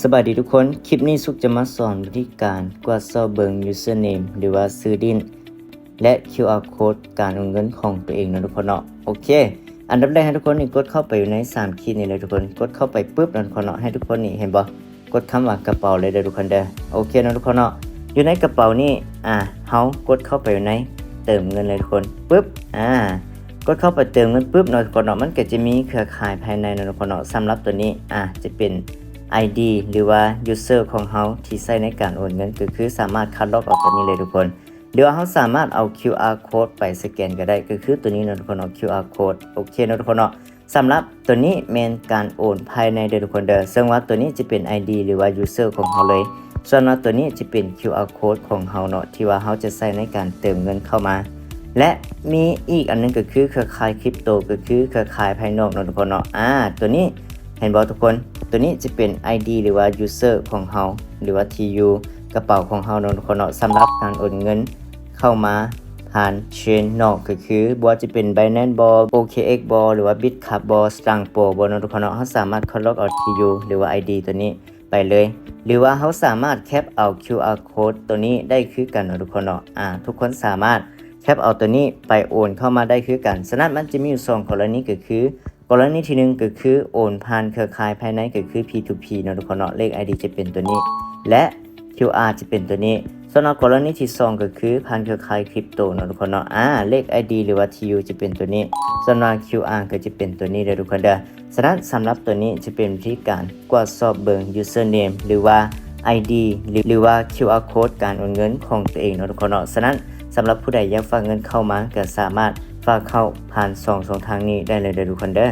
ສະບາຍດີທຸກຄົນ, ຄລິບນີ້ສຸກຈະມາສອນວິທີການກວດສອບເບິ່ງ username ຫຼືວ່າຊື່ຫຼິ້ນ ແລະ QR code ການໂອນເງິນຂອງຕົວເອງເນາະທຸກຄົນເນາະ. ໂອເຄ, ອັນດັບແລກໃຫ້ທຸກຄົນນີ້ກົດເຂົ້າໄປຢູ່ໃນສາມຂີດນີ້ເລີຍທຸກຄົນ. ກົດເຂົ້າໄປປຶບເນາະທຸກຄົນເນາະ, ໃຫ້ທຸກຄົນນີ້ເຫັນບໍ່, ກົດຄຳວ່າກະເປົາເລີຍເດີທຸກຄົນເດີ. ໂອເຄເນາະທຸກຄົນເນາະ, ຢູ່ໃນກະເປົານີ້ ອາ ເຮົາກົດເຂົ້າໄປຢູ່ໃນເຕີມເງິນເລີຍທຸກຄົນ. ປຶບ ອາ ກົດເຂົ້າໄປເຕີມເງິນປຶບເນາະທຸກຄົນເນາະ, ມັນກໍຈະມີເຄືອຂ່າຍພາຍໃນເນາະທຸກຄົນເນາະ. ສຳລັບຕົວນີ້ ອາ ຈະເປັນ ID ຫຼືວ່າ user ຂອງເຮົາທີ່ໃຊ້ໃນການໂອນເງິນ, ກໍຄືສາມາດຄັດລອກເອົາຕົວນີ້ເລີຍທຸກຄົນ. ຫຼືວ່າເຮົາສາມາດເອົາ QR code ໄປສະແກນກໍໄດ້, ກໍຄືຕົວນີ້ເນາະທຸກຄົນເນາະ, QR code. ໂອເຄເນາະທຸກຄົນເນາະ, ສຳລັບຕົວນີ້ແມ່ນການໂອນພາຍໃນເດີທຸກຄົນເດີ. ເຊິ່ງວ່າຕົວນີ້ຈະເປັນ ID ຫຼືວ່າ user ຂອງເຮົາເລີຍ, ສ່ວນວ່າຕົວນີ້ຈະເປັນ QR code ຂອງເຮົາເນາະ ທີ່ວ່າເຮົາຈະໃຊ້ໃນການເຕີມເງິນເຂົ້າມາ. ແລະ ມີອີກອັນໜຶ່ງກໍຄືເຄືອຂ່າຍຄຣິບໂຕ, ກໍຄືເຄືອຂ່າຍພາຍນອກເນາະທຸກຄົນເນາະ. ອາ ຕົວນີ້ ເຫັນບໍ່ທຸກຄົນ? ຕົວນີ້ຈະເປັນ ID ຫຼືວ່າ user ຂອງເຮົາ ຫຼືວ່າ TU ກະເປົາຂອງເຮົາເນາະທຸກຄົນເນາະ, ສຳລັບການໂອນເງິນເຂົ້າມາຜ່ານ chain ນອກ, ກໍຄືບໍ່ວ່າຈະເປັນ Binance ບໍ OKX ບໍ ຫຼືວ່າ Bitkub ບໍ Strongpol ບໍເນາະທຸກຄົນເນາະ. ເຮົາສາມາດຄັດລອກເອົາ TU ຫຼືວ່າ ID ຕົວນີ້ໄປເລີຍ, ຫຼືວ່າເຮົາສາມາດແຄັບເອົາ QR code ຕົວນີ້ໄດ້ຄືກັນເນາະທຸກຄົນເນາະ. ອາ ທຸກຄົນສາມາດແຄັບເອົາຕົວນີ້ໄປໂອນເຂົ້າມາໄດ້ຄືກັນ. ສະນັ້ນມັນຈະມີຢູ່ສອງກໍລະນີ, ກໍຄື ກໍລະນີທີໜຶ່ງກໍຄືໂອນຜ່ານເຄືອຂ່າຍພາຍໃນ ກໍຄື P to P ເນາະທຸກຄົນເນາະ, ເລກ ID ຈະເປັນຕົວນີ້ ແລະ QR ຈະເປັນຕົວນີ້. ສ່ວນວ່າກໍລະນີທີສອງກໍຄືຜ່ານເຄືອຂ່າຍຄຣິບໂຕເນາະທຸກຄົນເນາະ, ອາ ເລກ ID ຫຼືວ່າ TU ຈະເປັນຕົວນີ້, ສ່ວນວ່າ QR ກໍຈະເປັນຕົວນີ້ເດີທຸກຄົນເດີ. ສະນັ້ນສຳລັບຕົວນີ້ຈະເປັນວິທີການກວດສອບເບິ່ງ username ຫຼືວ່າ ID ຫຼືວ່າ QR code ການໂອນເງິນຂອງຕົວເອງເນາະທຸກຄົນເນາະ. ສະນັ້ນສຳລັບຜູ້ໃດຢາກຝາກເງິນເຂົ້າມາ ກໍສາມາດຝາກເຂົ້າຜ່ານສອງຊ່ອງທາງນີ້ໄດ້ເລີຍເດີທຸກຄົນເດີ.